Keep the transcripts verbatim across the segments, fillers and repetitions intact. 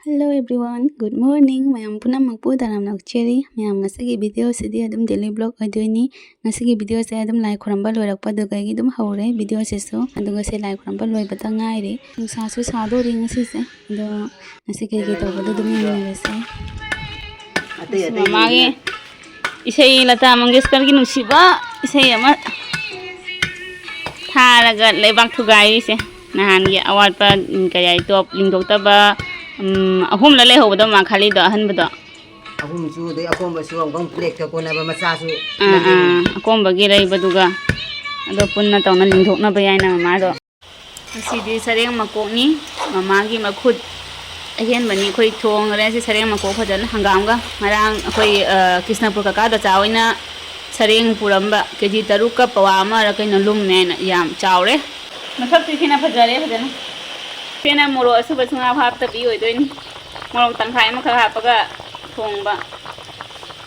Hello everyone, good morning. ꯃꯌꯥꯝ ꯄꯨꯝꯅꯃꯛꯄꯨ ꯇꯔꯥꯝꯅ ꯑꯣꯛꯆꯔꯤ꯫ ꯃꯌꯥꯝ, ꯉꯁꯤꯒꯤ video ꯁꯤꯗꯤ ꯑꯗꯨꯝ daily vlog ꯑꯣꯏꯗꯣꯏꯅꯤ꯫ ꯉꯁꯤꯒꯤ video ꯁꯦ ꯑꯗꯨꯝ ꯂꯥꯏ ꯈꯨꯔꯝꯕ ꯂꯣꯏꯔꯛꯄꯗꯨꯗꯒꯤ ꯑꯗꯨꯝ ꯍꯧꯔꯦ video ꯁꯤꯁꯨ꯫ ꯑꯗꯨꯒ ꯁꯦ ꯂꯥꯏ ꯈꯨꯔꯝꯕ ꯂꯣꯏꯕꯇ ꯉꯥꯏꯔꯤ꯫ ꯅꯨꯡꯁꯥꯁꯨ ꯁꯥꯗꯣꯔꯤ ꯉꯁꯤꯁꯦ꯫ ꯑꯗꯣ ꯉꯁꯤ ꯀꯩ ꯀꯩ ꯇꯧꯕꯗꯣ ꯑꯗꯨꯝ ꯌꯦꯡꯃꯤꯟꯅꯔꯁꯦ꯫ ꯑꯇꯩ ꯑꯇꯩ ꯃꯃꯥꯒꯤ ꯌꯦꯡꯉꯦ꯫ ꯏꯁꯩ, ꯂꯇꯥ ꯃꯪꯒꯦꯁꯀꯔꯒꯤ ꯅꯨꯡꯁꯤꯕ ꯏꯁꯩ ꯑꯃ ꯊꯥꯔꯒ ꯂꯩꯕꯥꯛ ꯊꯨꯒꯥꯏꯔꯤꯁꯦ꯫ ꯅꯍꯥꯟꯒꯤ ꯑꯋꯥꯠꯄ, ꯎꯝ, ꯀꯩ ꯍꯥꯏ, top ꯂꯤꯡꯊꯣꯛꯇꯕ, ꯎꯝ, ꯑꯍꯨꯝꯂ ꯂꯩꯍꯧꯕꯗꯣ ꯃꯥ ꯈꯜꯂꯤꯗꯣ, ꯑꯍꯟꯕꯗꯣ꯫ ꯑꯍꯨꯝꯁꯨ, ꯑꯗꯩ ꯑꯀꯣꯟꯕꯁꯨ ꯑꯃꯨꯛ black ꯇ ꯀꯣꯟꯅꯕ ꯃꯆꯥꯁꯨ ꯑꯥ, ꯂꯩꯔꯤ꯫ ꯑꯥ, ꯑꯀꯣꯟꯕꯒꯤ ꯂꯩꯕꯗꯨꯒ ꯑꯗꯣ ꯄꯨꯟꯅ ꯇꯧꯅ ꯂꯤꯡꯊꯣꯛꯅꯕ ꯌꯥꯏꯅ ꯃꯃꯥꯗꯣ꯫ ꯉꯁꯤꯗꯤ ꯁꯔꯦꯡ ꯃꯀꯣꯛꯅꯤ꯫ ꯃꯃꯥꯒꯤ ꯃꯈꯨꯠ ꯑꯍꯦꯟꯕꯅꯤ ꯑꯩꯈꯣꯏ ꯊꯣꯡꯈ꯭ꯔꯦ꯫ ꯁꯤ ꯁꯔꯦꯡ ꯃꯀꯣꯛ ꯐꯖꯅ ꯍꯪꯒꯥꯝꯒ ꯉꯔꯥꯡ ꯑꯩꯈꯣꯏ, ꯑ, ꯀ꯭ꯔꯤꯁꯅꯄꯨꯔ ꯀꯀꯥ ꯗꯆꯥ ꯍꯣꯏꯅ ꯁꯔꯦꯡ ꯄꯨꯔꯝꯕ ꯀꯦ ꯖꯤ ꯇꯔꯨꯛꯀ ꯄꯋꯥ ꯑꯃꯔ ꯀꯩꯅꯣ ꯂꯨꯝꯃꯦꯅ ꯌꯥꯝ ꯆꯥꯎꯔꯦ꯫ ꯃꯁꯛꯇꯤ ꯁꯤꯅ ꯐꯖꯔꯦ ꯐꯖꯅ꯫ ꯁꯤꯅ ꯃꯣꯔꯣꯛ ꯑꯁꯨꯕ ꯁꯨꯡꯍꯥꯞ ꯍꯥꯞꯇꯕꯤ ꯑꯣꯏꯗꯣꯏꯅꯤ꯫ ꯃꯣꯔꯣꯛ ꯇꯪꯈꯥꯏ ꯑꯃꯈꯛ ꯍꯥꯞꯄꯒ ꯊꯣꯡꯕ꯫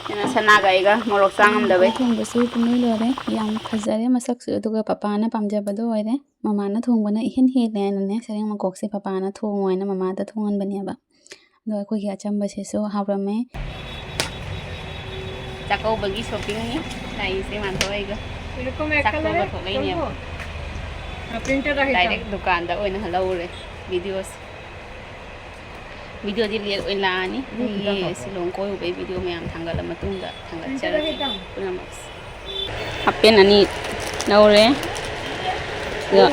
ꯁꯤꯅ ꯁꯅꯥꯒ ꯑꯩꯒ ꯃꯣꯔꯣꯛ ꯆꯥ ꯉꯝꯗꯕꯩ꯫ ꯊꯣꯡꯕꯁꯨ ꯄꯨꯡꯂꯣꯏ ꯂꯣꯏꯔꯦ꯫ ꯌꯥꯝ ꯐꯖꯔꯦ ꯃꯁꯛꯁꯨ, ꯑꯗꯨꯒ ꯄꯄꯥꯅ ꯄꯥꯝꯖꯕꯗꯣ ꯑꯣꯏꯔꯦ꯫ ꯃꯃꯥꯅ ꯊꯣꯡꯕꯅ ꯏꯍꯦꯟ ꯍꯦꯜꯂꯦ ꯍꯥꯏꯅꯅꯦ, ꯁꯔꯦꯡ ꯃꯀꯣꯛꯁꯦ ꯄꯄꯥꯅ ꯊꯣꯡꯉꯣ ꯍꯥꯏꯅ ꯃꯃꯥꯗ ꯊꯣꯡꯍꯟꯕꯅꯦꯕ꯫ ꯑꯗꯣ ꯑꯩꯈꯣꯏꯒꯤ ꯑꯆꯝꯕꯁꯤꯁꯨ ꯍꯥꯎꯔꯝꯃꯦ꯫ ꯆꯥꯛꯀꯧꯕꯒꯤ shopping ꯅꯤ ꯂꯥꯛꯏꯁꯦ, ꯃꯥꯟꯊꯣꯛ ꯑꯩꯒ꯫ ꯆꯥꯛ ꯇꯣꯛꯑꯒ ꯊꯣꯛꯂꯛꯏꯅꯦꯕ꯫ Direct ꯗꯨꯀꯥꯟꯗ ꯑꯣꯏꯅ ꯂꯧꯔꯦ video ꯁꯦ꯫ Video ꯗꯤ late ꯑꯣꯏꯅ ꯂꯥꯛꯑꯅꯤ꯫ ꯑꯩꯒꯤ ꯁꯤꯂꯣꯡ ꯀꯣꯏꯔꯨꯕꯩ video ꯃꯌꯥꯝ ꯊꯥꯡꯒꯠꯂ ꯃꯇꯨꯡꯗ ꯊꯥꯡꯒꯠꯆꯔꯛꯀꯦ ꯄꯨꯝꯅꯃꯛꯁꯦ꯫ Half pant ꯑꯅꯤ ꯂꯧꯔꯦ꯫ ꯑꯗꯣ,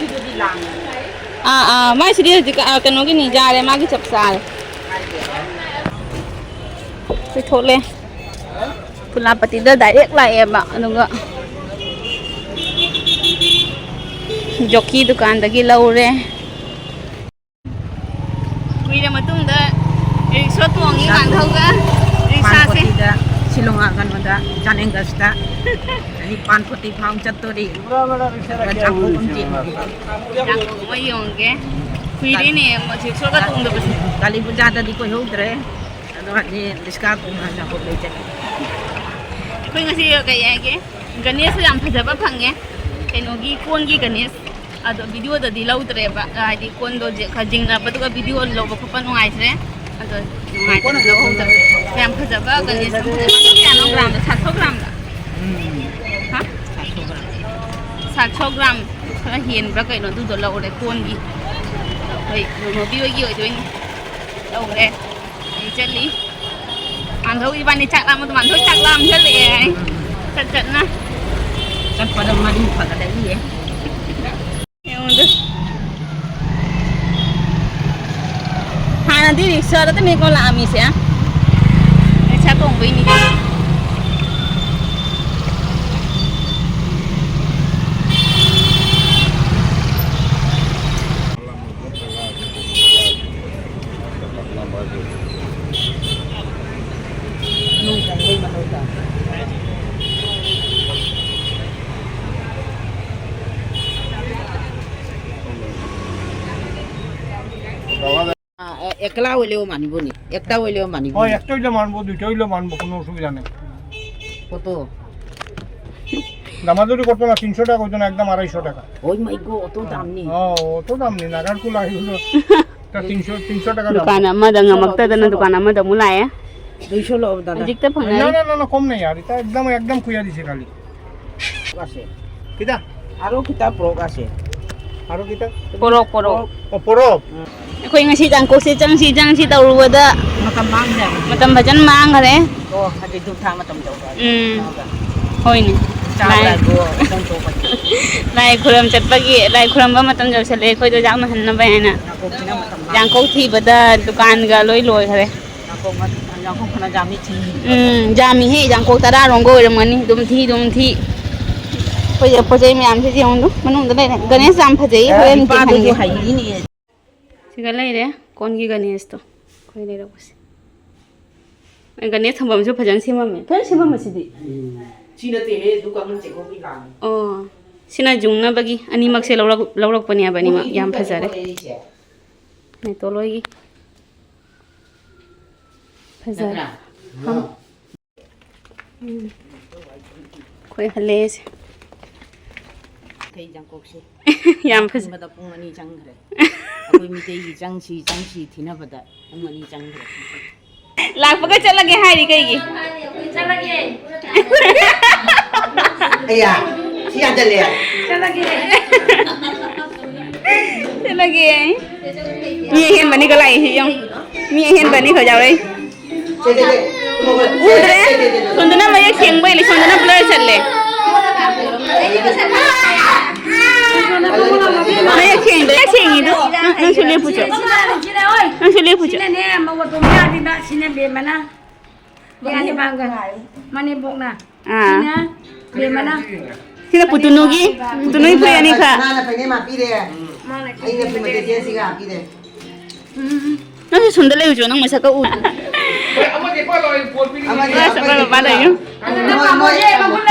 ꯑꯥ, ꯑꯥ, ꯃꯥꯏꯁꯤꯗꯤ ꯍꯧꯖꯤꯛ, ꯑꯥ, ꯀꯩꯅꯣꯒꯤꯅꯤ, ꯌꯥꯔꯦ, ꯃꯥꯒꯤ ꯆꯞ ꯆꯥꯔꯦ꯫ ꯁꯤ ꯊꯣꯛꯂꯦ꯫ ꯄꯨꯂꯥꯄꯇꯤꯗ direct ꯂꯥꯛꯑꯦꯕ, ꯑꯗꯨꯒ ꯖꯣꯀꯤ ꯗꯨꯀꯥꯟꯗꯒꯤ ꯂꯧꯔꯦ꯫ ꯀꯨꯏꯔ ꯃꯇꯨꯡꯗ ꯔꯤꯛꯁꯣ ꯇꯣꯡꯉꯤ ꯃꯥꯟꯊꯧꯒ ꯔꯤꯛꯁꯥꯁꯦ꯫ ꯄꯥꯟꯄꯣꯇꯤꯗ, ꯁꯤꯂꯣꯡ, ꯑ, ꯀꯩꯅꯣꯗ, ꯖꯥꯅꯦꯡꯒꯁꯇ꯫ ꯑꯩ ꯄꯥꯟꯄꯣꯇꯤ ꯐꯥꯎ ꯆꯠꯇꯣꯔꯤ꯫ ꯆꯥꯛꯈꯣꯝ ꯑꯃ ꯆꯦꯟꯕ꯫ ꯆꯥꯛꯈꯣꯝ ꯑꯃ ꯌꯣꯟꯒꯦ꯫ ꯀꯨꯏꯔꯦꯅꯦ ꯔꯤꯛꯁꯣꯒ ꯇꯣꯡꯗꯕꯁꯦ꯫ ꯀꯥꯂꯤ ꯄꯨꯖꯥꯗꯗꯤ ꯀꯣꯏꯍꯧꯗ꯭ꯔꯦ꯫ ꯑꯗꯣ ꯍꯧꯖꯤꯛ ꯔꯤꯛꯁꯥ ꯇꯣꯡꯉꯒ ꯑꯆꯥꯄꯣꯠ ꯂꯩ ꯆꯠꯂꯤ꯫ ꯑꯩꯈꯣꯏ ꯉꯁꯤ ꯀꯩ ꯍꯥꯏꯒꯦ, ꯒꯅꯦꯁꯁꯨ ꯌꯥꯝ ꯐꯖꯕ ꯐꯪꯉꯦ, ꯀꯩꯅꯣꯒꯤ ꯀꯣꯟꯒꯤ ꯒꯅꯦꯁ꯫ ꯑꯗꯣ video ꯗꯗꯤ ꯂꯧꯗ꯭ꯔꯦꯕ, ꯍꯥꯏꯗꯤ ꯀꯣꯟꯗꯣ ꯖꯤ-, ꯈꯔ ꯖꯤꯡꯅꯕꯗꯨꯒ video ꯂꯧꯕ ꯈꯣꯠꯄ ꯅꯨꯡꯉꯥꯏꯇ꯭ꯔꯦ꯫ ꯑꯗꯣ ꯅꯨꯡꯉꯥꯏꯇꯅ ꯂꯧꯍꯧꯗꯕ꯫ ꯌꯥꯝ ꯐꯖꯕ ꯒꯅꯦꯁ ꯑꯃ ꯐꯖꯕ꯫ ꯀꯌꯥꯅꯣ ꯒ꯭ꯔꯥꯝꯗ? ꯁꯥꯠ ꯁꯣ ꯒ꯭ꯔꯥꯝꯗ? ꯍꯥ? ꯁꯥꯠ ꯁꯣ ꯒ꯭ꯔꯥꯝ ꯈꯔ ꯍꯦꯟꯕ꯭ꯔꯥ ꯀꯩꯅꯣ, ꯑꯗꯨꯗꯣ ꯂꯧꯔꯦ꯫ ꯀꯣꯟꯒꯤ ꯑꯩꯈꯣꯏ ꯃꯣꯃꯣꯕꯤ ꯍꯣꯏꯒꯤ ꯑꯣꯏꯗꯣꯏꯅꯤ꯫ ꯂꯧꯔꯦ꯫ ꯑꯩ ꯆꯠꯂꯤ꯫ ꯃꯥꯟꯙꯧ ꯏꯕꯥꯅꯤ ꯆꯥꯛ ꯂꯥꯝꯕꯗꯣ, ꯃꯥꯟꯙꯧ ꯆꯥꯛ ꯂꯥꯝꯁꯜꯂꯛꯑꯦ꯫ ꯆꯠ ꯆꯠꯅ꯫ ꯆꯠꯄꯗ ꯃꯔꯤ ꯐꯒꯠꯂꯛꯏꯌꯦ꯫ ꯌꯦꯡꯉꯨꯗꯨ꯫ ꯍꯥꯟꯅꯗꯤ ꯔꯤꯛꯁꯥꯗ ꯇꯃꯦꯡꯂꯣꯡ ꯂꯥꯛꯑꯝꯃꯤꯁꯦ꯫ ꯔꯤꯛꯁꯥ ꯇꯣꯡꯕꯩꯅꯤ꯫ ꯅꯣꯡ ꯀꯪꯕꯩ ꯃꯊꯧ ꯇꯥꯏ꯫ ꯑ, ꯑꯦ, ꯑꯦꯀꯂꯥ হইলেও মানিব নি? একটা হইলেও মানিব নি? হয়, একটা হইলে মানবো, দুইটা হইলেও মানবো, কোনো অসুবিধা নেই। কত? দামাদামি করতো না, তিনশো টাকা হইতো না, একদম আড়াইশো টাকা। ওই মাই গো, অত দাম নেই। ও, অত দাম নেই, নাগার কুলা এগুলো। তা তিনশো, তিনশো টাকা দাম। ꯗꯨꯀꯥꯟ ꯑꯃꯗ ꯉꯝꯃꯛꯇꯗꯅ ꯗꯨꯀꯥꯟ ꯑꯃꯗ ꯑꯃꯨꯛ ꯂꯥꯛꯑꯦ꯫ দুইশো লো দাদা। ꯍꯧꯖꯤꯛꯇ ꯐꯪꯉꯦ꯫ না, না, না, না, কম নেই আর, এটা একদম, একদম খুইয়া দিছে খালি। আছে। কিতা? আরো কিতা পৰক আছে? আরো কিতা? পৰক, পৰক। অ, পৰক। ꯑꯩꯈꯣꯏ ꯉꯁꯤ ꯌꯥꯡꯀꯣꯛꯁꯦ ꯆꯪꯁꯤ ꯆꯪꯁꯤ ꯇꯧꯔꯨꯕꯗ ꯃꯇꯝ ꯃꯥꯡꯈ꯭ꯔꯦ꯫ ꯃꯇꯝ ꯐꯖꯅ ꯃꯥꯡꯈ꯭ꯔꯦ꯫ ꯑꯣ, ꯍꯧꯖꯤꯛ ꯙꯨꯞ ꯊꯥ ꯃꯇꯝ ꯌꯧꯔꯛꯑꯅꯤ꯫ ꯎꯝ꯫ ꯍꯣꯏꯅꯦ꯫ ꯆꯥꯕ ꯂꯥꯏ, ꯂꯥꯏꯕꯨ ꯏꯀꯣꯡ ꯊꯣꯛꯄꯅꯤ꯫ ꯂꯥꯏ ꯈꯨꯔꯨꯝ ꯆꯠꯄꯒꯤ, ꯂꯥꯏ ꯈꯨꯔꯨꯝꯕ ꯃꯇꯝ ꯌꯧꯁꯜꯂꯛꯑꯦ, ꯑꯩꯈꯣꯏꯗꯣ ꯆꯥꯛ ꯅꯪꯍꯟꯅꯕ ꯍꯥꯏꯅ꯫ ꯌꯥꯡꯀꯣꯛꯁꯤꯅ ꯃꯇꯝ ꯃꯥꯡꯈ꯭ꯔꯦ꯫ ꯌꯥꯡꯀꯣꯛ ꯊꯤꯕꯗ ꯗꯨꯀꯥꯟꯒ ꯂꯣꯏ ꯂꯣꯏꯈ꯭ꯔꯦ꯫ ꯌꯥꯡꯀꯣꯛ ꯃ-, ꯌꯥꯡꯀꯣꯛ ꯐꯅ ꯌꯥꯝꯃꯤ ꯊꯤ꯫ ꯎꯝ, ꯌꯥꯝꯃꯤꯍꯦ, ꯌꯥꯡꯀꯣꯛ ꯇꯔꯥꯔꯣꯝꯒ ꯑꯣꯏꯔꯝꯒꯅꯤ, ꯑꯗꯨꯝ ꯊꯤ, ꯑꯗꯨꯝ ꯊꯤ꯫ ꯑꯩꯈꯣꯏ ꯄꯣꯠ ꯆꯩ ꯃꯌꯥꯝꯁꯦ ꯌꯦꯡꯉꯨ, ꯃꯅꯨꯡꯗ ꯂꯩꯔꯦ꯫ ꯒꯅꯦꯁ ꯌꯥꯝ ꯐꯖꯩꯌꯦ, ꯑꯦ, ꯍꯣꯔꯦꯟ ꯅꯨꯄꯥꯗꯨꯁꯨ ꯌꯦꯡꯍꯟꯒꯦ꯫ ꯍꯩꯅꯤꯅꯦ꯫ ꯁꯤꯒ ꯂꯩꯔꯦ, ꯀꯣꯟꯒꯤ ꯒꯅꯦꯁꯇꯣ꯫ ꯑꯩꯈꯣꯏ ꯂꯩꯔꯛꯄꯁꯦ꯫ ꯒꯅꯦꯁ ꯊꯝꯐꯝꯁꯨ ꯐꯖꯅ ꯁꯦꯝꯃꯝꯃꯦ꯫ ꯐꯖꯅ ꯁꯦꯝꯃꯝꯃꯦ ꯁꯤꯗꯤ꯫ ꯎꯝ꯫ ꯁꯤ ꯅꯠꯇꯦꯍꯦ, ꯑꯗꯨ ꯀꯥꯡꯈꯟ ꯆꯦꯛꯐꯝꯒꯤ ꯂꯥꯡ꯫ ꯑꯣ꯫ ꯁꯤꯅ ꯌꯨꯡꯅꯕꯒꯤ ꯑꯅꯤꯃꯛꯁꯦ ꯂꯧꯔꯛ-, ꯂꯧꯔꯛꯄꯅꯦꯕ ꯑꯅꯤꯃꯛ꯫ ꯃꯣꯏꯒꯤ ꯌꯥꯝ ꯐꯖꯔꯦ꯫ ꯂꯩꯔꯤꯁꯦ꯫ ꯅꯦꯇꯣꯂꯣꯏꯒꯤ꯫ ꯐꯖꯔꯦ꯫ ꯅꯠꯇ꯭ꯔꯥ? ꯍꯝ꯫ ꯎꯝ꯫ ꯑꯩꯈꯣꯏ ꯍꯜꯂꯛꯑꯦꯁꯦ꯫ ꯀꯩ ꯌꯥꯡꯀꯣꯛꯁꯦ꯫ ꯌꯥꯝ ꯐꯖ- ꯈꯟꯕꯗ ꯄꯨꯡ ꯑꯅꯤ ꯆꯪꯈ꯭ꯔꯦ꯫ ꯑꯩꯈꯣꯏ ꯃꯤꯇꯩꯒꯤ ꯆꯪꯁꯤ, ꯆꯪꯁꯤ ꯊꯤꯅꯕꯗ ꯄꯨꯡ ꯑꯅꯤ ꯆꯪꯈ꯭ꯔꯦ꯫ ꯂꯥꯛꯄꯒ ꯆꯠꯂꯒꯦ ꯍꯥꯏꯔꯤ ꯀꯩꯒꯤ? ꯆꯠꯂꯒꯦ꯫ ꯑꯌꯥ, ꯁꯤ ꯌꯥꯗꯜꯂꯦ꯫ ꯆꯠꯂꯒꯦ꯫ ꯆꯠꯂꯒꯦ꯫ ꯃꯤ ꯑꯍꯦꯟꯕꯅꯤꯀꯣ ꯂꯥꯛꯏꯁꯤ ꯌꯦꯡꯉꯨ꯫ ꯃꯤ ꯑꯍꯦꯟꯕꯅꯤꯀꯣ ꯌꯥꯎꯔꯛꯏ꯫ ꯎꯗ꯭ꯔꯦ꯫ ꯁꯣꯝꯗꯅ ꯃꯌꯦꯛ ꯁꯦꯡꯕꯩ, ꯁꯣꯝꯗꯅ blur ꯆꯠꯂꯦ꯫ ꯃꯌꯦꯛ ꯁꯦꯡꯗ꯭ꯔꯦ, ꯁꯦꯡꯉꯤꯗꯣ꯫ ꯅꯪ, ꯅꯪꯁꯨ ꯂꯦꯞꯄꯨ ꯆꯣ꯫ ꯅꯪꯁꯨ ꯂꯦꯞꯄꯨ ꯆꯣ꯫ ꯁꯤꯅꯅꯦ, ꯃꯉꯣꯟ ꯇꯣꯡꯕ ꯌꯥꯗꯦꯕ꯫ ꯁꯤꯅ ꯕꯦꯝꯃꯅ꯫ ꯌꯥꯅꯤ ꯄꯥꯡꯒꯜ꯫ ꯃꯅꯦꯝꯕꯣꯛꯅ꯫ ꯑꯥ꯫ ꯁꯤꯅ ꯕꯦꯝꯃꯅ꯫ ꯁꯤꯅ ꯄꯨꯇꯨꯅꯨꯒꯤ, ꯄꯨꯇꯨꯅꯨꯒꯤ ꯐꯨꯔꯤꯠ ꯑꯅꯤꯈꯛ꯫ ꯃꯥꯅ ꯐꯅꯦꯛ ꯑꯃ ꯍꯥꯄꯤꯔꯦ꯫ ꯑꯩꯅ ꯐꯤ ꯃꯇꯦꯛ ꯆꯦꯟꯁꯤꯒ ꯍꯥꯄꯤꯔꯦ꯫ ꯎꯝ꯫ ꯅꯪꯁꯨ ꯁꯣꯝꯗ ꯂꯩꯔꯨꯆꯣ, ꯅꯪ ꯃꯁꯛꯀ ꯎ-꯫ ꯍꯣꯏ, ꯑꯃꯗꯤ ꯄꯣꯠ ꯂꯣꯏ ꯄꯣꯠ ꯄꯤꯔꯤ꯫ ꯑꯃꯗꯤ ꯃꯥ ꯁꯛꯄ ꯃꯄꯥ ꯂꯩꯌꯨ꯫ ꯃꯣꯏ, ꯃꯣꯏ,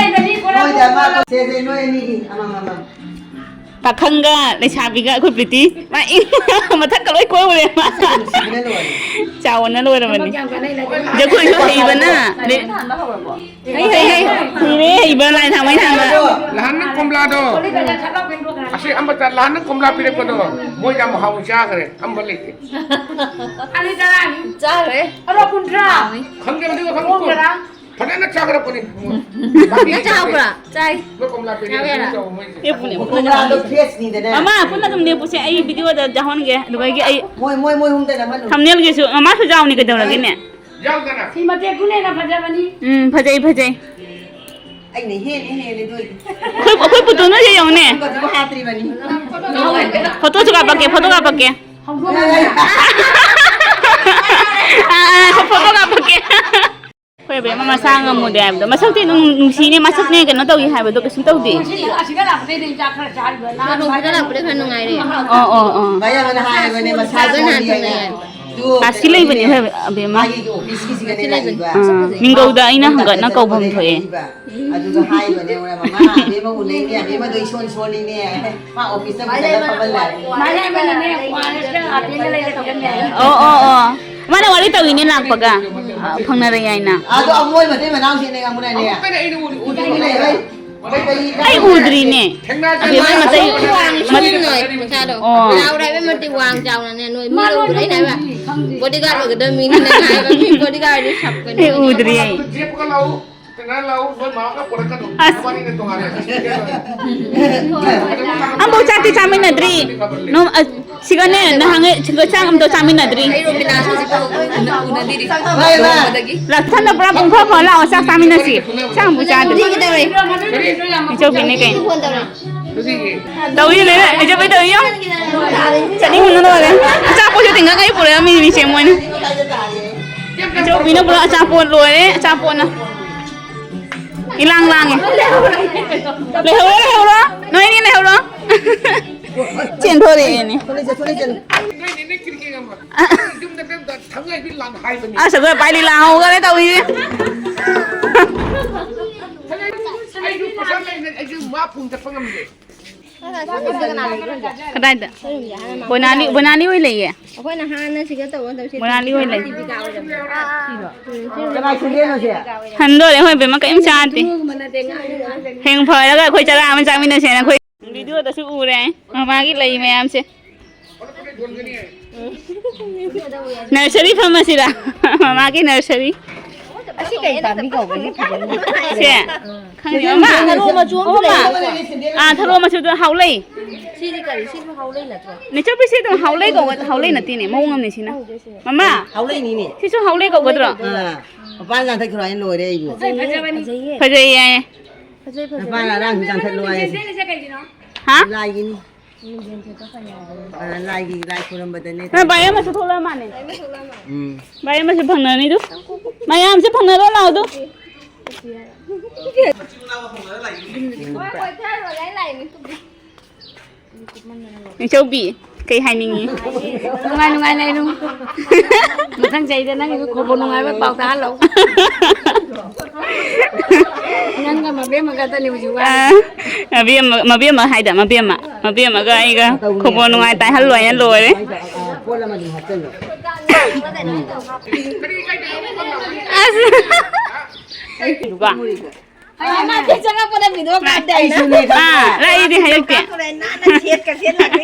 ꯃꯣꯏꯗ ꯑꯃ, ꯁꯦ, ꯁꯦ, ꯅꯣꯏ ꯑꯅꯤꯒꯤ ꯑꯃꯃꯝ꯫ ꯄꯥꯈꯪꯒ ꯂꯩꯁꯥꯕꯤꯒ ꯑꯩꯈꯣꯏ ꯄ꯭ꯔꯤꯇꯤ꯫ ꯃꯥ ꯏ-, ꯃꯊꯛꯀ ꯂꯣꯏ ꯀꯣꯏꯔꯨꯔꯦ ꯃꯥ꯫ ꯅꯨꯡꯁꯤꯕꯅ ꯂꯣꯏꯔꯦ꯫ ꯆꯥꯎꯕꯅ ꯂꯣꯏꯔꯕꯅꯤ꯫ ꯊꯕꯛ ꯌꯥꯝ ꯀꯥꯟꯅꯩ ꯂꯩꯕ꯫ ꯖꯒꯣꯏꯁꯨ ꯍꯩꯕꯅ꯫ ꯍꯩ, ꯍꯩ, ꯍꯩ꯫ ꯍꯩꯔꯦ, ꯍꯩꯕ ꯂꯥꯏ ꯊꯥꯡꯕꯩ ꯊꯥꯡꯕ꯫ ꯅꯍꯥꯟ ꯅꯪ ꯀꯣꯝꯂꯥꯗꯣ꯫ ꯑꯁꯤ ꯑꯃ ꯆꯥ-, ꯅꯍꯥꯟ ꯅꯪ ꯀꯣꯝꯂꯥ ꯄꯤꯔꯛꯄꯗꯣ꯫ ꯃꯣꯏ ꯌꯥꯝ ꯍꯥꯎꯅ ꯆꯥꯈ꯭ꯔꯦ꯫ ꯑꯝꯕ ꯂꯩꯇꯦ꯫ ꯑꯅꯤ ꯇꯔꯥꯅꯤ꯫ ꯆꯥꯈ꯭ꯔꯦ꯫ ꯑꯗꯣ ꯀꯨꯟꯊ꯭ꯔꯥ꯫ ꯈꯪꯗꯦ, ꯃꯗꯨꯒ ꯈꯪꯗꯦ꯫ ꯍꯣꯡꯒ꯭ꯔꯥ? ꯐꯖꯅ ꯆꯥꯈ꯭ꯔꯄꯣꯠꯅꯤ꯫ ꯅꯪ ꯆꯥꯍꯧꯕ꯭ꯔꯥ? ꯆꯥꯏ꯫ ꯃꯣꯏ ꯀꯣꯝꯂꯥ ꯄꯤꯔꯛꯑꯦ꯫ ꯆꯥꯕ ꯌꯥꯔꯦ꯫ ꯃꯣꯏꯁꯦ꯫ ꯂꯦꯞꯄꯨꯅꯦ, ꯃꯄꯨꯟꯅ ꯀꯣꯝꯂꯥꯗꯣ ꯑꯗꯨꯝ ꯐ꯭ꯔꯦꯁꯅꯤꯗꯅ꯫ ꯃꯃꯥ, ꯄꯨꯟꯅ ꯑꯗꯨꯝ ꯂꯦꯞꯄꯨꯁꯦ, ꯑꯩ ꯚꯤꯗꯤꯑꯣꯗ ꯌꯥꯎꯍꯟꯒꯦ, ꯑꯗꯨꯒ ꯑꯩꯒꯤ, ꯑꯩ ꯃꯣꯏ, ꯃꯣꯏ, ꯃꯣꯏ ꯑꯍꯨꯝꯗ ꯅꯝꯍꯜꯂꯨ꯫ ꯊꯝꯅꯦꯜꯒꯤꯁꯨ ꯃꯃꯥꯁꯨ ꯌꯥꯎꯅꯤ, ꯀꯩꯗꯧꯔꯒꯦꯅꯦ? ꯌꯥꯎꯗꯅ꯫ ꯁꯤ ꯃꯇꯦꯛꯇꯨꯅ ꯍꯦꯟꯅ ꯐꯖꯕꯅꯤ꯫ ꯎꯝ, ꯐꯖꯩ, ꯐꯖꯩ꯫ ꯑꯩꯅ ꯍꯦꯜꯂꯤ, ꯍꯦꯜꯂꯤ ꯑꯗꯨ ꯑꯣꯏꯗꯤ꯫ ꯑꯩꯈꯣꯏ, ꯑꯩꯈꯣꯏ ꯄꯨꯇꯣꯟ ꯍꯣꯏꯁꯦ ꯌꯦꯡꯉꯨꯅꯦ꯫ ꯑꯃꯨꯛꯀꯁꯨ ꯍꯥꯠꯇ꯭ꯔꯤꯕꯅꯤ꯫ ꯐꯣꯇꯣꯁꯨ ꯀꯥꯞꯄꯛꯀꯦ, ꯐꯣꯇꯣ ꯀꯥꯞꯄꯛꯀꯦ꯫ ꯍꯧꯗꯣꯡ꯫ ꯑꯥ, ꯑꯥ, ꯐꯣꯇꯣ ꯀꯥꯞꯄꯛꯀꯦ꯫ ꯑꯩꯈꯣꯏ ꯑꯕꯦꯝꯃ ꯃꯁꯥ ꯉꯝꯃꯨꯗꯦ ꯍꯥꯏꯕꯗꯣ꯫ ꯃꯁꯛꯇꯤ ꯑꯗꯨꯝ ꯅꯨꯡꯁꯤꯅꯦ, ꯃꯁꯛꯅꯦ ꯀꯩꯅꯣ ꯇꯧꯏ ꯍꯥꯏꯕꯗꯣ ꯀꯩꯁꯨꯝ ꯇꯧꯗꯦ꯫ ꯑꯁꯤꯗ ꯂꯥꯛꯄꯗꯩꯅꯦ ꯆꯥꯛ ꯈꯔ ꯆꯥꯔꯤꯕ꯫ ꯅꯍꯥꯟ ꯁꯣꯔꯣꯛꯁꯤꯗ ꯂꯥꯛꯄꯗꯩ ꯈꯔ ꯅꯨꯡꯉꯥꯏꯔꯦ꯫ ꯑꯣ, ꯑꯣ, ꯑꯣ꯫ ꯚꯥꯏ ꯑꯃꯅ ꯍꯥꯏꯕꯅꯦ ꯃꯁꯥ ꯚꯥꯏ ꯅꯍꯥꯟ ꯁꯣꯜꯂꯤ ꯊꯦꯡꯅꯩ ꯍꯥꯏꯅ꯫ ꯍꯥꯏꯕ꯫ ꯑꯗꯨ ꯑꯁꯤ ꯂꯩꯕꯅꯦ, ꯍꯣꯏ, ꯑꯕꯦꯝꯃ꯫ ꯃꯥꯒꯤ ꯑꯣꯐꯤꯁꯀꯤꯁꯤꯒꯅꯦ ꯂꯥꯛꯏꯕ꯫ ꯑꯥ, ꯃꯤꯡꯒꯧꯗ ꯑꯩꯅ ꯍꯪꯒꯠꯅ ꯀꯧꯐꯝ ꯊꯣꯛꯑꯦ꯫ ꯑꯗꯨꯒ ꯍꯥꯏꯕꯅꯦ, ꯃꯃꯥ, ꯑꯕꯦꯝꯃ ꯎꯅꯩꯅꯦ, ꯑꯕꯦꯝꯃꯗꯣ ꯏꯁꯣꯟ ꯁꯣꯜꯂꯤꯅꯦ꯫ ꯃꯥ ꯑꯣꯐꯤꯁꯇ ꯄꯨꯁꯜꯂ ꯐꯝꯍꯜꯂꯦ꯫ ꯃꯥꯏ ꯑꯃꯅꯅꯦ, ꯀ꯭ꯋꯥ ꯂꯩꯔꯒ ꯑꯥꯔꯇꯦꯟꯒ ꯂꯩꯔ ꯊꯣꯛꯑꯝꯃꯦ ꯍꯥꯏꯌꯦ꯫ ꯑꯣ, ꯑꯣ, ꯑꯣ꯫ ꯃꯥꯅ ꯋꯥꯔꯤ ꯇꯧꯔꯤꯅꯦ ꯂꯥꯛꯄꯒ꯫ ꯑ, ꯐꯪꯅꯔꯦ ꯍꯥꯏꯅ꯫ ꯑꯗꯣ ꯑꯃꯣꯏ ꯃꯇꯩ ꯃꯅꯥꯎꯁꯤꯅꯦ ꯈꯪꯕ꯭ꯔꯅꯦ? ꯑꯃꯨꯛꯇꯅꯦ ꯑꯩꯅ ꯎꯔꯤ-, ꯎꯔꯤ-, ꯎꯔꯤ ꯂꯩꯔꯣꯏ꯫ ꯑꯩ ꯎꯗ꯭ꯔꯤꯅꯦ꯫ ꯑꯕꯦꯝꯃꯩ ꯃꯇꯩ ꯃꯁꯥꯗꯣ ꯑꯣ꯫ ꯆꯥꯎꯔꯦ ꯍꯥꯏꯕ ꯃꯇꯤꯛ ꯋꯥꯡ ꯆꯥꯎꯅꯅꯦ ꯅꯣꯏ ꯃꯤ ꯂꯧꯗ꯭ꯔꯦ ꯍꯥꯏꯕ꯫ ꯕꯣꯗꯤꯒꯥꯔꯗ ꯑꯣꯏꯒꯗꯕ ꯃꯤꯅꯤꯅꯦ ꯍꯥꯏꯕ꯫ ꯃꯤ ꯕꯣꯗꯤꯒꯥꯔꯗ ꯁꯞꯀꯅꯤ꯫ ꯑꯩ ꯎꯗ꯭ꯔꯤ ꯑꯩ꯫ ꯑꯁ꯫ ꯑꯝꯐꯥꯎ ꯆꯥꯛꯇꯤ ꯆꯥꯃꯤꯟꯅꯗ꯭ꯔꯤ꯫ ꯅꯣꯡ-, ꯑ, ꯁꯤꯒꯅꯦ, ꯅꯍꯥꯟꯉꯩ ꯁꯤꯒ ꯆꯥꯛ ꯑꯝꯇ ꯆꯥꯃꯤꯟꯅꯗ꯭ꯔꯤ꯫ ꯑꯩ ꯔꯣꯃꯤꯂꯥꯁꯨ ꯍꯧꯖꯤꯛꯐꯥꯎ ꯎꯅ-, ꯎꯅꯗ꯭ꯔꯤ꯫ ꯂꯥꯛꯁꯟꯅ ꯄꯨꯔꯥ ꯄꯨꯡꯐꯝ ꯑꯃ ꯂꯥꯛꯑꯣ, ꯆꯥꯛ ꯆꯥꯃꯤꯟꯅꯁꯤ꯫ ꯆꯥꯛ ꯑꯃꯨꯛ ꯆꯥꯗ꯭ꯔꯤ꯫ ꯀꯩꯗꯧꯔꯦ? ꯏꯆꯧꯕꯤꯅꯦ ꯀꯩꯅꯣ꯫ ꯐꯣꯟ ꯇꯧꯔꯦ꯫ ꯇꯧꯔꯤ ꯂꯩꯔꯦ, ꯏꯆꯧꯕꯤ ꯇꯧꯔꯤ ꯌꯦꯡꯉꯣ꯫ ꯆꯠꯅꯤꯡꯕꯅ ꯂꯣꯏꯔꯦ꯫ ꯑꯆꯥꯄꯣꯠꯁꯨ ꯇꯤꯡꯉꯒ ꯑꯩ ꯄꯨꯔꯛꯑꯝꯃꯤꯅꯤ ꯃꯤꯁꯦ ꯃꯣꯏꯅ꯫ ꯏꯆꯧꯕꯤꯅ ꯄꯨꯔꯥ ꯑꯆꯥꯄꯣꯠ ꯂꯣꯏꯔꯦ, ꯑꯆꯥꯄꯣꯠꯅ꯫ ꯏꯂꯥꯡ ꯂꯥꯡꯉꯦ꯫ ꯂꯩꯍꯧꯔꯣ, ꯂꯩꯍꯧꯔꯣ꯫ ꯅꯣꯏꯅꯤ ꯂꯩꯍꯧꯔꯣ꯫ ꯆꯦꯟꯊꯣꯔꯛꯑꯦꯅꯦ꯫ ꯅꯣꯏꯅꯤꯅꯦ ꯀꯤꯔꯤ ꯀꯤꯔꯤ ꯑꯃ꯫ ꯌꯨꯝꯗ ꯀꯩꯝꯇ ꯊꯝꯉꯥꯏ ꯂꯥꯟ ꯍꯥꯏꯕꯅꯤ꯫ ꯑꯁ, ꯑꯩꯈꯣꯏ ꯄꯥꯏ ꯂꯤꯂꯥ ꯍꯧꯈꯔꯦ ꯇꯧꯔꯤꯁꯦ꯫ ꯑꯩꯁꯨ ꯄꯩꯁꯥ ꯂꯩꯅ ꯑꯩꯁꯨ ꯃꯥ ꯐꯣꯟ ꯆꯠꯄ ꯉꯝꯗꯦ꯫ ꯀꯗꯥꯏꯗ? ꯕꯣꯅꯥꯂꯤ, ꯕꯣꯅꯥꯂꯤ ꯍꯣꯏ ꯂꯩꯌꯦ꯫ ꯑꯩꯈꯣꯏꯅ ꯍꯥꯟꯅ ꯁꯤꯒ ꯇꯧꯕ ꯃꯇꯝꯁꯦ ꯕꯣꯅꯥꯂꯤ ꯍꯣꯏ ꯂꯩ꯫ ꯗꯤꯄꯤꯀꯥ ꯑꯣꯏꯔꯝꯃꯦ꯫ ꯀꯅꯥꯏ ꯁꯤꯗꯣꯏꯅꯣ ꯁꯦ? ꯍꯟꯗꯣꯔꯦ ꯍꯣꯏ ꯕꯦꯝꯃ, ꯀꯔꯤꯝ ꯆꯥꯗꯦ꯫ ꯍꯌꯦꯡ ꯐꯔꯒ ꯑꯩꯈꯣꯏ ꯆꯔꯥ ꯑꯃ ꯆꯥꯃꯤꯟꯅꯁꯦꯅ ꯑꯩꯈꯣꯏ ꯚꯤꯗꯤꯑꯣꯗꯁꯨ ꯎꯔꯦ ꯃꯃꯥꯒꯤ ꯂꯩ ꯃꯌꯥꯝꯁꯦ꯫ ꯅꯔꯁꯔꯤ ꯐꯝꯃꯁꯤꯔ? ꯃꯃꯥꯒꯤ ꯅꯔꯁꯔꯤ꯫ ꯑꯁꯤ ꯀꯩ ꯄꯥꯝꯕꯤ ꯀꯧꯒꯦ? ꯁꯦ? ꯈꯪꯗꯦ, ꯃꯃꯥ꯫ ꯊꯔꯣ ꯃꯆꯨ ꯑꯃ ꯑꯣ, ꯃꯥ꯫ ꯂꯩ꯫ ꯑꯥ, ꯊꯔꯣ ꯃꯆꯨꯗꯣ ꯍꯥꯎꯂꯩ꯫ ꯁꯤꯗꯤ ꯀꯔꯤ? ꯁꯤꯕꯨ ꯍꯥꯎꯂꯩ ꯅꯠꯇ꯭ꯔꯣ? ꯅꯦꯆꯔ ꯄꯤꯁꯦ ꯑꯗꯨꯝ ꯍꯥꯎꯂꯩ ꯀꯧꯒ-, ꯍꯥꯎꯂꯩ ꯅꯠꯇꯦꯅꯦ, ꯃꯑꯣꯡ ꯑꯃꯅꯦ ꯁꯤꯅ꯫ ꯃꯃꯥ꯫ ꯍꯥꯎꯂꯩꯅꯤꯅꯦ꯫ ꯁꯤꯁꯨ ꯍꯥꯎꯂꯩ ꯀꯧꯒꯗ꯭ꯔꯣ? ꯑꯥ꯫ ꯃꯄꯥꯟ ꯂꯥꯟꯊꯠꯈ꯭ꯔꯣ ꯍꯥꯏꯅ ꯂꯣꯏꯔꯦ ꯑꯩꯕꯨ꯫ ꯐꯖꯩꯌꯦ, ꯐꯖꯩꯌꯦ꯫ ꯐꯖꯩ ꯍꯥꯏꯌꯦ꯫ ꯐꯖꯩ, ꯐꯖꯩ꯫ ꯃꯄꯥꯟ ꯑꯔꯥꯡꯕꯤ ꯆꯥꯟꯊꯠꯂꯣ ꯍꯥꯏꯌꯦ꯫ ꯍꯥ? ꯂꯥꯏꯒꯤꯅꯤ꯫ ꯑ, ꯂꯥꯏꯒꯤ, ꯂꯥꯏ ꯈꯨꯔꯝꯕꯗꯅꯦ꯫ ꯅꯪ ꯚꯥꯏ ꯑꯃꯁꯨ ꯊꯣꯛꯂꯛꯑ ꯃꯥꯜꯂꯦ꯫ ꯎꯝ꯫ ꯚꯥꯏ ꯑꯃꯁꯨ ꯐꯪꯅꯅꯤ ꯑꯗꯨ꯫ ꯃꯌꯥꯝꯁꯦ ꯐꯪꯅꯔꯣ ꯂꯥꯛꯑꯣ ꯑꯗꯨ꯫ ꯏꯆꯧꯕꯤ, ꯀꯩ ꯍꯥꯏꯅꯤꯡꯉꯤ? ꯅꯨꯡꯉꯥꯏ ꯅꯨꯡꯉꯥꯏ ꯂꯩꯔꯨ꯫ ꯃꯊꯪ ꯆꯍꯤꯗ ꯅꯪꯒꯤꯁꯨ ꯈꯣꯕꯣ ꯅꯨꯡꯉꯥꯏꯕ ꯄꯥꯎ ꯇꯥꯍꯜꯂꯧ꯫ ꯅꯪꯒ ꯃꯕꯦꯝꯃ ꯈꯛꯇꯅꯤ ꯍꯧꯖꯤꯛ ꯋꯥꯔꯤꯁꯦ꯫ ꯑ, ꯃꯕꯦꯝꯃ, ꯃꯕꯦꯝꯃ ꯍꯥꯏꯗ, ꯃꯕꯦꯝꯃ꯫ ꯃꯕꯦꯝꯃꯒ ꯑꯩꯒ ꯈꯣꯕꯣ ꯅꯨꯡꯉꯥꯏ ꯇꯥꯍꯜꯂꯣꯏꯅ ꯂꯣꯏꯔꯦ꯫ ꯑꯁ꯫ ꯑꯗꯨꯒ ꯃꯥꯗꯤ ꯆꯪꯉꯛꯄꯗ ꯚꯤꯗꯤꯑꯣ ꯀꯥꯞꯇꯦ ꯍꯥꯏꯅ꯫ ꯑꯥ, ꯂꯥꯛꯏꯗꯤ ꯍꯥꯏꯔꯛꯇꯦ꯫ ꯀꯥꯞꯄꯨꯔꯦ, ꯅꯥꯟꯅ ꯁꯦꯠꯀ ꯁꯦꯠꯂꯒ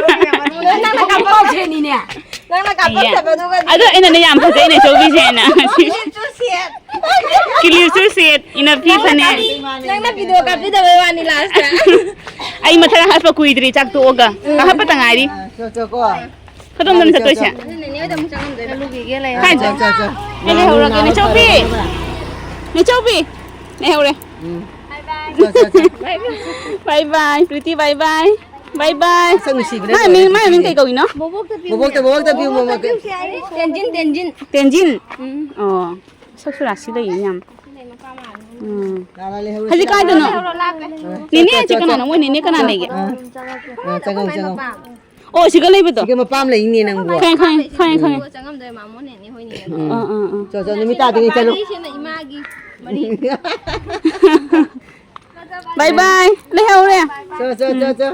ꯂꯣꯏ ꯃꯌꯥꯝ ꯑꯗꯨ ꯅꯪꯅ ꯀꯥꯞꯄꯛꯇꯕꯗꯨꯒꯅꯦ꯫ ꯅꯪꯅ ꯀꯥꯞꯄꯛꯇꯕꯗꯨꯒꯅꯦ꯫ ꯑꯗꯣ ꯑꯩꯅꯅꯦ ꯌꯥꯝ ꯐꯖꯩꯅꯦ ꯆꯧꯕꯤꯁꯦꯅ꯫ ꯀꯤꯂꯤꯞꯁꯨ ꯁꯦꯠ꯫ ꯀꯤꯂꯤꯞꯁꯨ ꯁꯦꯠ, ꯏꯅꯐꯤ ꯐꯅꯦꯛ꯫ ꯅꯪꯅ ꯚꯤꯗꯤꯑꯣ ꯀꯥꯞꯄꯤꯗꯕꯩ ꯋꯥꯅꯤ ꯂꯥꯁꯇ꯫ ꯑꯩ ꯃꯊꯪ ꯍꯥꯠꯄ ꯀꯨꯏꯗ꯭ꯔꯤ ꯆꯥꯛ ꯇꯣꯛꯑꯒ꯫ ꯍꯥꯠꯄꯇ ꯉꯥꯏꯔꯤ꯫ ꯆꯣ, ꯆꯣ, ꯀꯣ꯫ ꯀꯗꯣꯝꯗꯅꯣ ꯆꯠꯇꯣꯏꯁꯦ? ꯅꯦꯅꯦ ꯍꯣꯏꯗ ꯑꯃꯨꯛ ꯆꯪꯉꯝꯗꯣꯏꯅꯦ꯫ ꯀꯥꯏꯗ? ꯆꯣ, ꯆꯣ, ꯆꯣ꯫ ꯑꯩ ꯂꯩꯍꯧꯔꯒꯦ, ꯅꯦꯆꯧꯕꯤ! ꯅꯦꯆꯧꯕꯤ! ꯂꯩꯍꯧꯔꯦ꯫ ꯎꯝ꯫ ꯆꯣ, ꯆꯣ, ꯆꯣ꯫ Bye bye, Preeti, bye bye꯫ Bye bye꯫ ꯃꯁꯛ ꯅꯨꯡꯁꯤꯕꯅ ꯃꯥꯏ ꯃꯤꯡ, ꯂꯣꯏꯔꯦ, ꯃꯥꯏ ꯃꯤꯡ ꯄ꯭ꯔꯤꯇꯤꯁꯦ꯫ ꯀꯩ ꯀꯧꯏꯅꯣ? ꯕꯣꯕꯣꯛꯇ ꯄꯤꯌꯨ, ꯃꯕꯣꯛꯇ, ꯃꯕꯣꯛꯇ ꯄꯤꯌꯨ, ꯃꯕꯣꯛꯇ꯫ ꯇꯦꯟꯖꯤꯟ, ꯇꯦꯟꯖꯤꯟ꯫ ꯇꯦꯟꯖꯤꯟ? ꯎꯝ꯫ ꯑꯣ꯫ ꯁꯛꯁꯨ ꯔꯥꯁꯤ ꯂꯩꯌꯦ ꯌꯥꯝ꯫ ꯎꯝ꯫ ꯂꯥ, ꯂꯥ, ꯂꯩꯍꯧꯔꯣ, ꯍꯧꯖꯤꯛ ꯁꯤ ꯂꯥ꯫ ꯀꯥꯏꯗꯅꯣ? ꯑ, ꯅꯦꯅꯦ, ꯆꯣ, ꯑꯁꯤ ꯆꯣ, ꯀꯅꯥꯅꯣ? ꯆꯣ꯫ ꯃꯣꯏ ꯅꯦꯅꯦ ꯀꯅꯥ ꯂꯩꯒꯦ? ꯑ, ꯑ, ꯆꯪꯉꯣ, ꯆꯪꯉꯣ꯫ ꯑꯣ, ꯁꯤꯒ ꯂꯩꯕꯗꯣ? ꯁꯤꯒ ꯃꯄꯥꯝ ꯂꯩꯅꯦ ꯅꯪꯕꯨ꯫ ꯈꯪꯉꯦ, ꯈꯪꯉꯦ, ꯈꯪꯉꯦ, ꯈꯪꯉꯦ꯫ ꯎꯝ꯫ ꯆꯪꯉꯝꯗꯣꯏ ꯃꯥꯃꯣ ꯅꯦꯅꯦ ꯍꯣꯏꯅꯦ꯫ ꯎꯝ꯫ ꯑꯥ, ꯑꯥ, ꯑꯥ꯫ ꯆꯣ, ꯆꯣ, ꯅꯨꯃꯤꯠ ꯇꯥꯗ꯭ꯔꯤꯉꯩ ꯆꯠꯂꯨ꯫ ꯃꯔꯤꯁꯤꯅ ꯏꯃꯥꯒꯤ ꯃꯔꯤ꯫ Bye bye꯫ ꯂꯩꯍꯧꯔꯦ꯫ ꯆꯣ, ꯆꯣ, ꯆꯣ, ꯎꯝ꯫ ꯆꯣ꯫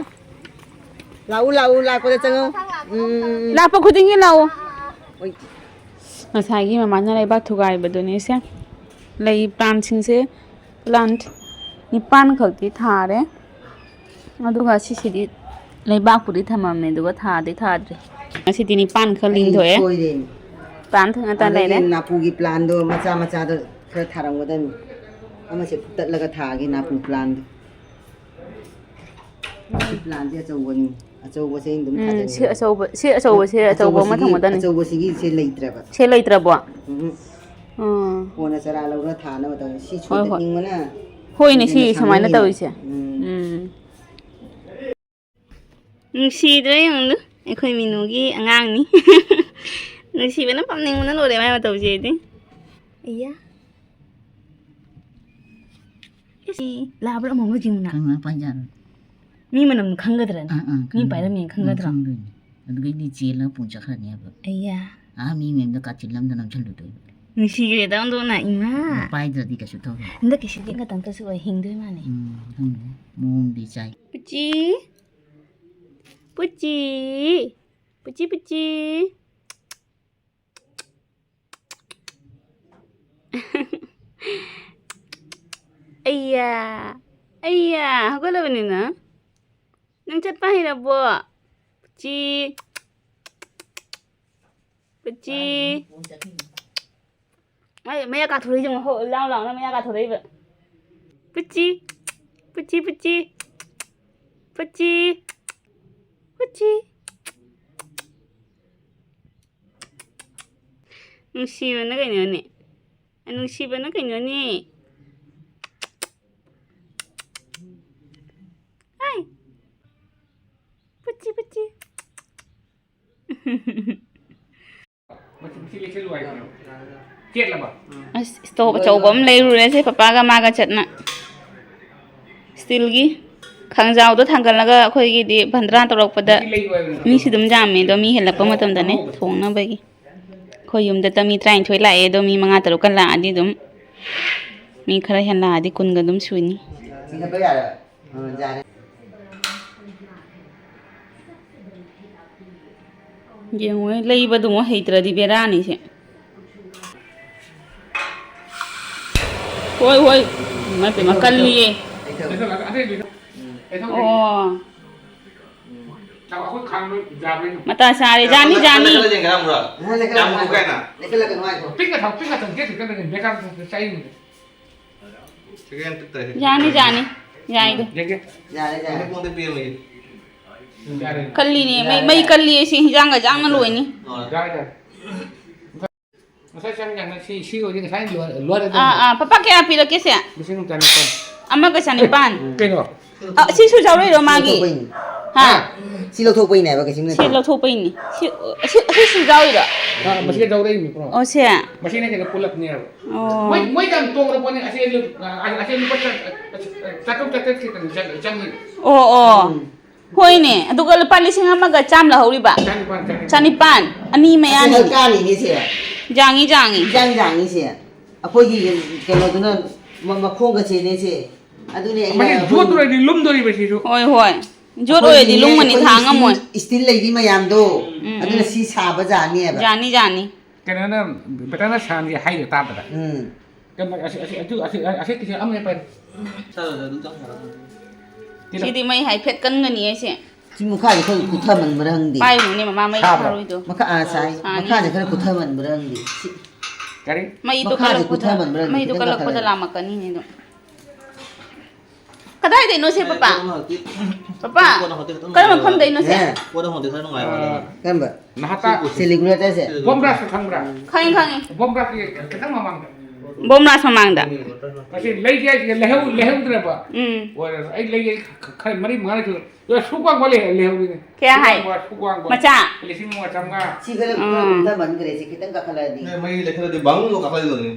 ꯂꯥꯛꯎ, ꯂꯥꯛꯎ, ꯂꯥꯛꯄꯗ ꯆꯪꯉꯣ꯫ ꯎꯝ, ꯎꯝ, ꯎꯝ꯫ ꯂꯥꯛꯄ ꯈꯨꯗꯤꯡꯒꯤ ꯂꯥꯛꯑꯣ꯫ ꯍꯣꯏ꯫ ꯉꯁꯥꯏꯒꯤ ꯃꯃꯥꯅ ꯂꯩꯕꯥꯛ ꯊꯨꯒꯥꯏꯕꯗꯨꯅꯤ ꯁꯦ꯫ ꯂꯩ plantꯁꯤꯡꯁꯦ plant ꯅꯤꯄꯥꯟ ꯈꯛꯇꯤ ꯊꯥꯔꯦ꯫ ꯑꯗꯨꯒ ꯁꯤꯁꯤꯗꯤ ꯂꯩꯕꯥꯛꯄꯨꯗꯤ ꯊꯝꯃꯝꯃꯦ, ꯑꯗꯨꯒ ꯊꯥꯗꯤ ꯊꯥꯗ꯭ꯔꯤ꯫ ꯉꯁꯤꯗꯤ ꯅꯤꯄꯥꯟ ꯈꯛ ꯑꯩ ꯂꯤꯡꯊꯣꯛꯑꯦ꯫ ꯁꯣꯏꯔꯦꯅꯦ꯫ Plant ꯉꯥꯛꯇ ꯑꯗꯒꯤ ꯂꯩꯔꯦ꯫ ꯅꯥꯄꯨꯒꯤ plantꯗꯣ ꯃꯆꯥ ꯃꯆꯥꯗꯣ ꯈꯔ ꯊꯥꯔꯝꯒꯗꯕꯅꯤ꯫ ꯑꯃꯁꯦ ꯐꯨꯛꯇꯠꯂꯒ ꯊꯥꯒꯦ ꯅꯥꯄꯨ plantꯗꯣ꯫ ꯁꯤ plantꯁꯦ ꯑꯆꯧꯕꯅꯤ꯫ ꯑꯆꯧꯕꯁꯦ ꯑꯩꯅ ꯑꯗꯨꯝ ꯎꯝ, ꯊꯥꯖꯟꯒꯦ꯫ ꯁꯤ ꯑꯆꯧꯕ, ꯁꯤ ꯑꯆꯧꯕꯁꯦ ꯑꯆꯧꯕ ꯑꯃ ꯑꯆꯧꯕꯁꯤꯒꯤ, ꯊꯝꯒꯗꯕꯅꯤ꯫ ꯑꯆꯧꯕꯁꯤꯒꯤꯁꯦ ꯂꯩꯇ꯭ꯔꯕ꯫ ꯁꯦ ꯂꯩꯇ꯭ꯔꯕꯣ? ꯎꯝ꯫ ꯎꯝ꯫ ꯀꯣꯟꯅ ꯆꯔꯥ ꯂꯧꯔ ꯊꯥꯅꯕ ꯇꯧꯅꯤ꯫ ꯁꯤ ꯍꯣꯏ, ꯍꯣꯏ꯫ ꯁꯣꯏꯗꯠꯅꯤꯡꯕꯅ ꯍꯣꯏꯅꯦ, ꯁꯤ ꯍꯦꯟꯅ ꯁꯨꯃꯥꯏꯅ ꯁꯥꯡꯅꯤꯡꯉꯤꯕ꯫ ꯇꯧꯔꯤꯁꯦ꯫ ꯎꯝ꯫ ꯎꯝ꯫ ꯅꯨꯡꯁꯤꯗ꯭ꯔꯥ ꯌꯦꯡꯉꯨ, ꯑꯩꯈꯣꯏ ꯃꯤꯅꯨꯒꯤ ꯑꯉꯥꯡꯅꯤ꯫ ꯅꯨꯡꯁꯤꯕꯅ ꯄꯝꯅꯤꯡꯕꯅ ꯂꯣꯏꯔꯦ ꯃꯥꯏ ꯃꯇꯧꯁꯦ ꯑꯩꯗꯤ꯫ ꯑꯌꯥ꯫ ꯏꯁ, ꯂꯥꯕ꯭ꯔꯥ ꯑꯃꯣꯝꯂ ꯌꯦꯡꯉꯨꯅ꯫ ꯀꯅꯥ ꯄꯥꯏꯖꯥꯠꯅꯣ? ꯃꯤ ꯃꯅꯝ ꯈꯪꯒꯗ꯭ꯔꯅꯦ? ꯑꯥ, ꯑꯥ, ꯃꯤ ꯈꯪꯒꯅꯤ꯫ ꯄꯥꯏꯔꯝꯃꯦꯅ ꯈꯪꯒꯗ꯭ꯔꯣ? ꯎꯝ, ꯈꯪꯗꯣꯏꯅꯦ꯫ ꯑꯗꯨꯒꯩꯗꯤ ꯆꯦꯜꯂꯒ ꯄꯨ ꯆꯠꯈ꯭ꯔꯅꯦꯕ꯫ ꯑꯌꯥ꯫ ꯑꯥ, ꯃꯤ ꯃꯌꯨꯝꯗ ꯀꯥꯆꯤꯜ ꯑꯃꯗ ꯅꯝꯁꯤꯜꯂꯨꯗꯣꯏꯕ꯫ ꯅꯨꯡꯁꯤꯈ꯭ꯔꯦꯗ ꯑꯣꯟꯊꯣꯛꯅ, ꯏꯃꯥ꯫ ꯄꯥꯏꯗ꯭ꯔꯗꯤ ꯀꯩꯁꯨ ꯇꯧꯔꯣꯏ꯫ ꯍꯟꯗꯛꯀꯤ season ꯈꯛꯇꯪꯇꯁꯨ ꯑꯣꯏ ꯍꯤꯡꯗꯣꯏ ꯃꯥꯜꯂꯦ꯫ ꯎꯝ, ꯈꯪꯗꯦ꯫ ꯃꯑꯣꯡꯗꯤ ꯆꯥꯏ꯫ ꯄꯨꯆꯤ꯫ ꯄꯨꯆꯤ꯫ ꯄꯨꯆꯤ, ꯄꯨꯆꯤ꯫ ꯑꯩ ꯌꯥ꯫ ꯑꯩꯌꯥ, ꯍꯧꯒꯠꯂꯕꯅꯤꯅ? ꯅꯪ ꯆꯠꯄ ꯍꯩꯔꯕꯣ? ꯄꯨꯆꯤ꯫ ꯄꯨꯆꯤ꯫ ꯑꯩ ꯃꯌꯥ ꯀꯥꯊꯣꯔꯛꯏꯁꯦ ꯌꯦꯡꯉꯣ, ꯍꯣ, ꯂꯥꯎ ꯂꯥꯎꯅ ꯃꯌꯥ ꯀꯥꯊꯣꯔꯛꯏꯕ꯫ ꯄꯨꯆꯤ꯫ ꯄꯨꯆꯤ, ꯄꯨꯆꯤ꯫ ꯄꯨꯆꯤ꯫ ꯄꯨꯆꯤ꯫ ꯅꯨꯡꯁꯤꯕꯅ ꯀꯩꯅꯣꯅꯦ? ꯅꯨꯡꯁꯤꯕꯅ ꯀꯩꯅꯣꯅꯦ? ꯍꯥꯏ꯫ ꯄꯨꯆꯤ, ꯄꯨꯆꯤ꯫ ꯑꯁ, stove ꯑꯆꯧꯕ ꯑꯃ ꯂꯩꯔꯨꯔꯦꯁꯦ, ꯄꯄꯥꯒ ꯃꯥꯒ ꯆꯠꯅ꯫ Steelꯒꯤ ꯈꯥꯡꯖꯥꯎꯗꯣ ꯊꯥꯡꯒꯠꯂꯒ ꯑꯩꯈꯣꯏꯒꯤꯗꯤ ꯚꯟꯗ꯭ꯔꯥ ꯇꯧꯔꯛꯄꯗ ꯃꯤꯁꯨ ꯑꯗꯨꯝ ꯌꯥꯝꯃꯦ, ꯑꯗꯣ ꯃꯤ ꯍꯦꯜꯂꯛꯄ ꯃꯇꯝꯗꯅꯦ ꯊꯣꯡꯅꯕꯒꯤ꯫ ꯑꯩꯈꯣꯏ ꯌꯨꯝꯗ ꯃꯤ ꯇꯔꯥꯅꯤꯊꯣꯏ ꯂꯥꯛꯑꯦ, ꯑꯗꯣ ꯃꯤ ꯃꯉꯥ ꯇꯔꯨꯛꯀ ꯂꯥꯛꯑꯗꯤ ꯑꯗꯨꯝ, ꯃꯤ ꯈꯔ ꯍꯦꯟꯅ ꯂꯥꯛꯑꯗꯤ ꯀꯨꯟꯒ ꯑꯗꯨꯝ ꯁꯨꯅꯤ꯫ ꯆꯤꯡꯈꯠꯄ ꯌꯥꯔꯦ꯫ ꯑ, ꯌꯥꯔꯦ꯫ ꯌꯦꯡꯉꯨꯅꯦ, ꯂꯩꯕꯗꯨ ꯑꯃꯨꯛ ꯍꯩꯇ꯭ꯔꯗꯤ ꯕꯦꯔꯥꯅꯤꯁꯦ꯫ ꯍꯣꯏ, ꯍꯣꯏ꯫ ꯏꯃꯥ ꯄꯦꯝꯃ, ꯀꯜꯂꯤꯌꯦ꯫ ꯑꯣ꯫ ꯃꯇꯥ ꯆꯥꯔꯦ, ꯖꯥꯅꯤ, ꯖꯥꯅꯤ꯫ ꯂꯩꯈꯠꯂꯒꯅꯨ ꯍꯥꯏꯈꯣ꯫ ꯄꯤꯛꯅ ꯊꯝ, ꯄꯤꯛꯅ ꯊꯝ, ꯒꯦꯠ ꯈꯤꯇꯪ ꯕꯦꯀꯥꯔ ꯌꯥꯅꯤ, ꯌꯥꯅꯤ꯫ ꯌꯥꯏꯗ꯫ ꯌꯦꯡꯒꯦ꯫ ꯌꯥꯔꯦ, ꯌꯥꯔꯦ꯫ ꯃꯈꯣꯡꯗ ꯄꯤꯔꯝꯃꯒꯦ꯫ ꯌꯥꯔꯦ꯫ ꯀꯜꯂꯤꯅꯦ, ꯃꯩ, ꯃꯩ ꯀꯜꯂꯤ, ꯁꯤ ꯍꯤꯟꯖꯥꯡꯒ ꯆꯥꯡꯅ ꯂꯣꯏꯅꯤ꯫ ꯑꯣ꯫ ꯌꯥꯔꯦ, ꯌꯥꯔꯦ꯫ ꯉꯁꯥꯏ ꯆꯪꯉꯀꯥꯟꯗ ꯁꯤ, ꯁꯤ ꯑꯣꯏꯗꯤ ꯉꯁꯥꯏ ꯂꯣꯏ-, ꯂꯣꯏꯔꯦ ꯑꯗꯨꯝ꯫ ꯑꯥ, ꯑꯥ, ꯄꯄꯥ ꯀꯌꯥ ꯄꯤꯔꯛꯀꯦ ꯁꯦ? ꯂꯤꯁꯤꯡ ꯆꯅꯤꯄꯥꯟ꯫ ꯑꯃꯒ ꯆꯅꯤꯄꯥꯟ꯫ ꯀꯩꯅꯣ? ꯑ, ꯁꯤꯁꯨ ꯌꯥꯎꯔꯛꯏꯔꯣ ꯃꯥꯒꯤ? ꯂꯧꯊꯣꯛꯄꯩꯅꯤ꯫ ꯍꯥ? ꯍꯥ? ꯁꯤ ꯂꯧꯊꯣꯛꯄꯩꯅꯦ ꯍꯥꯏꯕ, ꯀꯩꯁꯨ ꯁꯤ ꯅꯠꯇꯦ꯫ ꯂꯧꯊꯣꯛꯄꯩꯅꯤ꯫ ꯁꯤ, ꯁꯤ, ꯁꯤꯁꯨ ꯌꯥꯎꯔꯤꯔꯣ? ꯑꯥ, ꯃꯁꯤꯗ ꯌꯥꯎꯔꯛꯏꯅꯤ ꯄꯨꯔꯥ꯫ ꯑꯣ, ꯁꯦ꯫ ꯃꯁꯤꯅ ꯀꯩꯅꯣ ꯄꯨꯂꯞꯅꯦꯕ꯫ ꯑꯣ꯫ ꯃꯣꯏ, ꯃꯣꯏ ꯌꯥꯝ ꯇꯣꯡꯈ꯭ꯔ ꯄꯣꯠꯅꯤ꯫ ꯑꯁꯤ ꯂꯨ-, ꯑ, ꯑꯁꯤ ꯂꯨꯄꯥ ꯆꯥ-, ꯑ, ꯑ, ꯆꯥꯇ꯭ꯔꯨꯛ ꯆꯥꯇ꯭ꯔꯦꯠ ꯈꯤꯇꯪ ꯆꯪ-, ꯆꯪꯉꯤ꯫ ꯑꯣ, ꯑꯣ꯫ ꯎꯝ꯫ ꯍꯣꯏꯅꯦ, ꯑꯗꯨꯒ ꯂꯨꯄꯥ ꯂꯤꯁꯤꯡ ꯑꯃꯒ ꯆꯥꯝ ꯂꯧꯍꯧꯔꯤꯕ? ꯆꯥꯅꯤꯄꯥꯟ, ꯆꯥꯅꯤꯄꯥꯟ꯫ ꯆꯥꯅꯤꯄꯥꯟ, ꯑꯅꯤ ꯃꯌꯥꯅꯤ꯫ ꯑꯁꯤ ꯀꯥꯟꯅꯤꯅꯦ ꯁꯦ꯫ ꯌꯥꯡꯉꯤ, ꯌꯥꯡꯉꯤ꯫ ꯏꯟꯖꯥꯡ ꯌꯥꯡꯉꯤ ꯁꯦ꯫ ꯑꯩꯈꯣꯏꯒꯤ ꯀꯩꯅꯣꯗꯨꯅ ꯃ-, ꯃꯈꯣꯡꯒ ꯆꯦꯜꯂꯦ ꯁꯦ꯫ ꯑꯗꯨꯅꯦ ꯑꯩꯅ ꯃꯁꯤ ꯑꯩꯈꯣꯏꯒꯤ ꯌꯣꯠꯇꯨꯔꯗꯤ ꯂꯨꯝꯗꯣꯔꯤꯕ ꯁꯤꯁꯨ꯫ ꯍꯣꯏ, ꯍꯣꯏ꯫ ꯌꯣꯠ ꯑꯣꯏꯔꯗꯤ ꯑꯩꯈꯣꯏꯒꯤꯅꯦ, ꯂꯨꯝꯒꯅꯤ, ꯑꯩꯈꯣꯏꯒꯤ ꯊꯥꯡ ꯉꯝꯃꯣꯏ꯫ ꯏꯁꯇꯤꯜ, ꯏꯁꯇꯤꯜ ꯂꯩꯕꯤ ꯃꯌꯥꯝꯗꯣ, ꯎꯝ, ꯑꯗꯨꯅ ꯎꯝ꯫ ꯁꯤ ꯁꯥꯕ ꯌꯥꯅꯤꯕ꯫ ꯌꯥꯅꯤ, ꯌꯥꯅꯤ꯫ ꯀꯩꯅꯣꯅ, ꯕꯦꯇꯥꯅ ꯁꯥꯟꯁꯦ ꯍꯥꯏꯗꯣ ꯇꯥꯕꯗ꯫ ꯎꯝ꯫ ꯀꯩꯅꯣ, ꯑꯁꯤ, ꯑꯁꯤ, ꯑꯗꯨ, ꯑꯁꯤ, ꯑꯁꯤ ꯀꯤꯁꯦ ꯑꯃ ꯍꯦꯛ ꯄꯥꯏꯔꯣ꯫ ꯁꯤꯗꯤ ꯃꯩ ꯍꯥꯏꯐꯦꯠ ꯀꯟꯒꯅꯤ ꯑꯩꯁꯦ꯫ ꯁꯤ ꯃꯈꯥꯁꯦ ꯈꯔ ꯀꯨꯊꯃꯟꯕ꯭ꯔꯥ ꯈꯪꯗꯦ꯫ ꯄꯥꯏꯔꯨꯅꯦ ꯃꯃꯥ, ꯃꯩ ꯁꯥꯕ꯭ꯔꯣ? ꯊꯥꯔꯣꯏꯗꯣ꯫ ꯃꯈꯥ, ꯑꯥ, ꯁꯥꯏ꯫ ꯁꯥꯅꯤ꯫ ꯃꯈꯥꯁꯦ ꯈꯔ ꯀꯨꯊꯃꯟꯕ꯭ꯔꯥ ꯈꯪꯗꯦ꯫ ꯁꯤ ꯀꯔꯤ? ꯃꯩꯗꯣ ꯃꯈꯥꯁꯦ ꯀꯜꯂꯛꯄꯗ, ꯀꯨꯊꯃꯟꯕ꯭ꯔꯥ ꯈꯪꯗꯦ, ꯃꯩꯗꯣ ꯈꯤꯇꯪ ꯀꯜꯂꯛꯄꯗ ꯀꯥꯈꯠꯂꯗꯤ꯫ ꯂꯥꯝꯃꯛꯀꯅꯤꯅꯦ ꯑꯗꯣ꯫ ꯀꯗꯥꯏꯗꯩꯅꯣ ꯁꯦ, ꯄꯄꯥ? ꯄꯄꯥ, ꯀꯔꯝꯕ ꯃꯐꯝꯗꯩꯅꯣ ꯁꯦ? ꯀꯣꯟꯅ ꯍꯧꯗꯤ ꯈꯔ ꯅꯨꯡꯉꯥꯏꯕ꯫ ꯑꯥ꯫ ꯀꯔꯝꯕ? ꯅꯍꯥꯇꯥ꯫ ꯁꯤ regulator ꯁꯦ? ꯕꯣꯝ ꯕ꯭ꯔꯥꯁꯇꯣ ꯈꯪꯕ꯭ꯔꯥ? ꯈꯪꯉꯤ, ꯈꯪꯉꯤ꯫ ꯕꯣꯝ ꯕ꯭ꯔꯥꯁꯀꯤ ꯈꯤꯇꯪ ꯃꯃꯥꯡꯗ꯫ ꯕꯣꯝ ꯕ꯭ꯔꯥꯁ ꯃꯃꯥꯡꯗ꯫ ꯃꯁꯤ ꯂꯩꯒꯦ ꯍꯥꯏꯁꯤꯒ ꯂꯩꯍꯧ-, ꯂꯩꯍꯧꯗ꯭ꯔꯦꯕ꯫ ꯎꯝ꯫ ꯑꯣꯏꯔꯁꯨ ꯑꯩ ꯂꯩꯒꯦ ꯈ-, ꯈ-, ꯃꯔꯤ ꯃꯉꯥ ꯂꯩꯇ꯭ꯔꯦ꯫ ꯁꯨꯛ ꯋꯥꯡꯕ ꯂꯩ-, ꯂꯩꯍꯧꯔꯤꯅꯦ꯫ ꯀꯌꯥ ꯍꯥꯏ? ꯁꯨꯛ ꯋꯥꯡꯕ, ꯁꯨꯛ ꯋꯥꯡꯕ꯫ ꯃꯆꯥ? ꯂꯤꯁꯤꯡ ꯑꯃꯒ ꯆꯥꯝꯃꯉꯥ꯫ ꯁꯤ ꯈꯔ, ꯈꯔ ꯎꯝ꯫ ꯀꯨꯝꯊꯃꯟꯈ꯭ꯔꯦ, ꯁꯤ ꯈꯤꯇꯪ ꯀꯥꯈꯠꯂꯛꯑꯗꯤ꯫ ꯅꯣꯏ ꯃꯩ ꯂꯩꯈꯠꯂꯗꯤ ꯕꯪ ꯂꯣ ꯀꯥꯈꯠꯂꯛꯏꯗꯨꯅꯤ꯫